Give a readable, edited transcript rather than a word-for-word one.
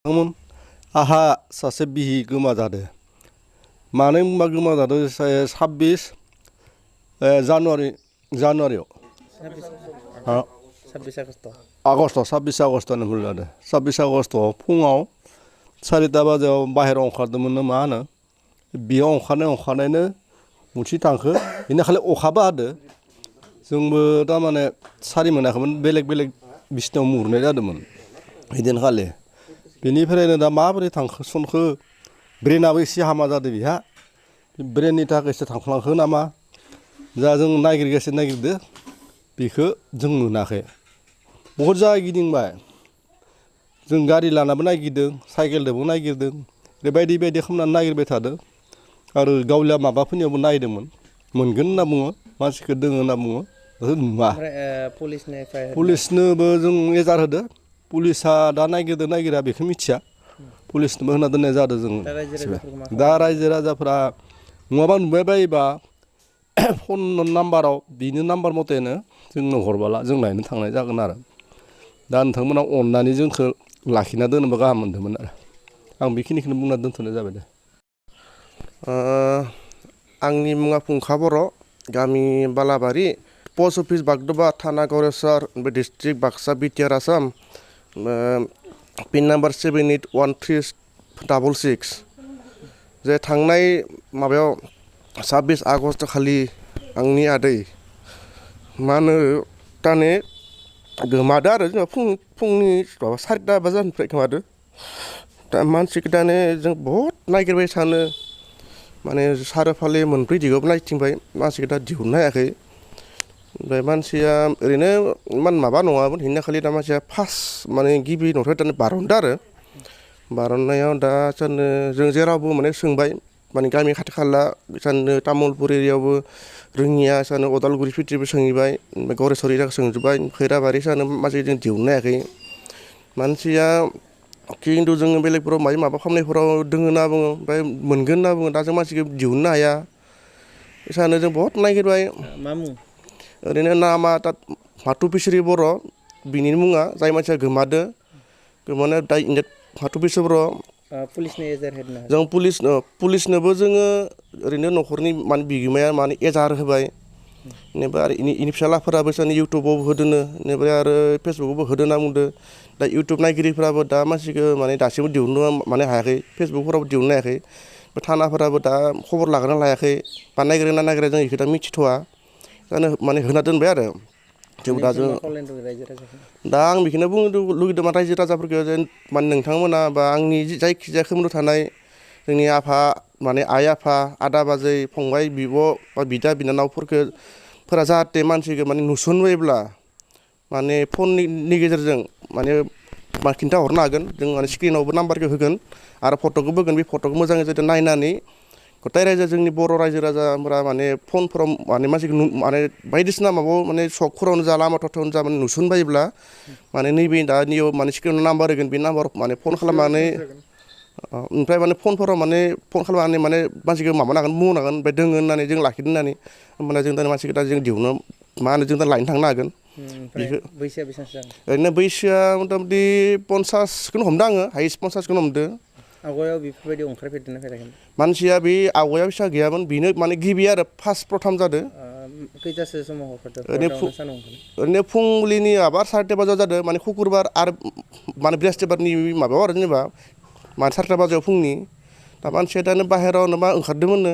आहा सासे बिहि गोमाजादो मानो होनबा गोमाजादो 26 जानुवारियाव 26 आगस्ट 26 आगस्टआनो भुल जादों 26 आगस्टआव फुङाव 4टा बाजियाव बाहेरायाव ओंखारदोंमोन मा होनो बेयाव ओंखारनायनो मुथि थांखो बेनि खालि अखाबो हादो जोंबो थारमाने सारि मोनाखैमोन बेलेग बिसिनायाव मुरनाय जादोंमोन बिदिनखालि बेनिफ्रायनो दा माबोरै थांखो ब्रेनाबो एसे हामा जादों बिहा ब्रेननि थाखायसो थांफ्लांखो नामा जा जों नागिरदो बेखौ जों मोनाखै बहुद जायगा गिदिंबाय जों गारि लानाबो नागिरदों साइकेलजोंबो नागिरदों बायदि खालामनानै नागिरबाय थादों आरो गावलिया माबाफोरनियावबो नायदोंमोन मोनगोन होनना बुङो मानसिखौ दोङो होनना बुङो नुवा पुलिसनोबो जों एजार होदो पुलिसा दा नागिरा बेखौ मिथिया पुलिसनोबो होना दोननाय जादों जों दा रायजो राजाफोरा नङाबा नुबाय बायोबा फन नाम्बाराव बिनि नाम्बार मथेनो जोंनो हरबोला जों नायनो थांनाय जागोन आरो दा नोंथांमोना अननानै जोंखौ लाखिना दोनोबा गाहाम मोनदोंमोन आरो आं बेखिनिखौनो बुंना दोनथ'नाय जाबाय दे आंनि मुङा फुंखा बर' गामि बालाबारि पस्ट अफिस बागदबा थाना Goreswar district Baksa BTR Assam pin number 781366 जे थांनाय माबायाव 26 आगस्ट खालि आंनि आदै मा होनो दाने गोमादो आरो जोंहा फुंनि 4टा बाजारनिफ्राय गोमादो दा मानसिखौ दाने जों बहुद नागिरबाय सानो माने साराफाले मोनब्रै दिगावबो नायथिंबाय मानसिखौ दा दिहुननो हायाखै ओमफ्राय मानसिया ओरैनो इमान माबा नङामोन हिनना खालि दा मानसिया फार्स्ट माने गिबि न'निफ्राय दानो बारनदो आरो बारननायाव दा सानो जों जेरावबो माने सोंबाय माने गामि खाथि खाला सानो तामुलपुर एरियायावबो रोङिया सानो अदालगुरि फिटिबो सोंहैबाय ओमफ्राय गरेस्वर एरियाखौ सोंजोब्बाय खैराबारि सानो मानसि जों दिहुननो हायाखै मानसिया खिन्थु जोङो बेलेगफोराव माबा खालामनायफोराव दोङो होनना बुङो ओमफ्राय मोनगोन होनना बुङो दा जों मानसिखौ दिहुननो हाया सानो जों बहुद नागिरबाय मा मुं ओरैनो नामा दा माथु बिसरि बर' बिनि मुङा जाय मानसिया गोमानाय दा माथु बिसरि बर' पुलिसनि एजार होदों जों पुलिसनोबो जोङो ओरैनो न'खरनि माने बिगोमाया माने एजार होबाय बेनिफ्राय आरो इनि फिसालाफोराबो सानो इउटुबाव होदोनो बेनिफ्राय आरो फेसबुकआवबो होदो होनना बुंदो दा इउटुब नायगिरिफ्राबो दा मानसिखौ माने दासिमबो दिहुननो माने हायाखै फेसबुकफोरावबो दिहुननो हायाखै थानाफोराबो दा खबर लागोना लायाखै बा नागिरा जों बेखौ दा मिथिथ'वा जानो माने होना दोनबाय आरो थेवबो दा आं बेखौनो बुंनो लुगैदों रायजो राजाफोरखौ जेन माने नोंथांमोना बा आंनि जायखिजाया सोमोन्दो थानाय जोंनि आफा माने आइ आफा आदा बाजै फंबाय बिब' बा बिदा बिनानावफोरा जाहाथे मानसिखौ माने नुसनबायब्ला माने फननि गेजेरजों माने खिन्थाहरनो हागोन जों माने स्क्रिनावबो नाम्बारखौ होगोन आरो फट'खौबो होगोन बे फट'खौ मोजाङै जुदि नायनानै गथाय रायजो जोंनि बर' रायजो राजाफोरा माने फनफोराव माने मानसिखौ माने बायदिसिना माबायाव माने सकफोरावनो जा लामा थथायावनो जा माने नुसनबायोब्ला माने नैबे दानियाव माने स्क्रिनाव नाम्बार होगोन बे नाम्बाराव माने फन खालामनानै ओमफ्राय माने फनफोराव माने फन खालामनानै माने मानसिखौ माबानो हागोन बुंनो हागोन ओमफ्राय दोङो होननानै जों लाखिदों होननानै होमबाना जों दा मानसिखौ दा जों दिहुननो मा होनो जों दा लायनो थांनो हागोन बैसोआ बेसेबांसो जागोन ओरैनो बैसोआ मथा मथि 50खौनो हमदों आङो हाइस्ट 50खौनो हमदों आवगायाव बेफोरबायदि ओंखारफेरदोंना फेराखै मानसिया बे आवगायाव फिसा गैयामोन बेनो माने गिबि आरो फार्स्ट प्रथम जादों खैथासो समाव हरफारदों ओरैनो फुंबिलिनि 4टा बाजायाव जादों माने शुक्रुबार आरो माने बृहस्पतिबारनि माबायाव आरो जेनेबा माने 4टा बाजायाव फुंनि दा मानसिया दानो बाहेरायाव मा ओंखारदोंमोननो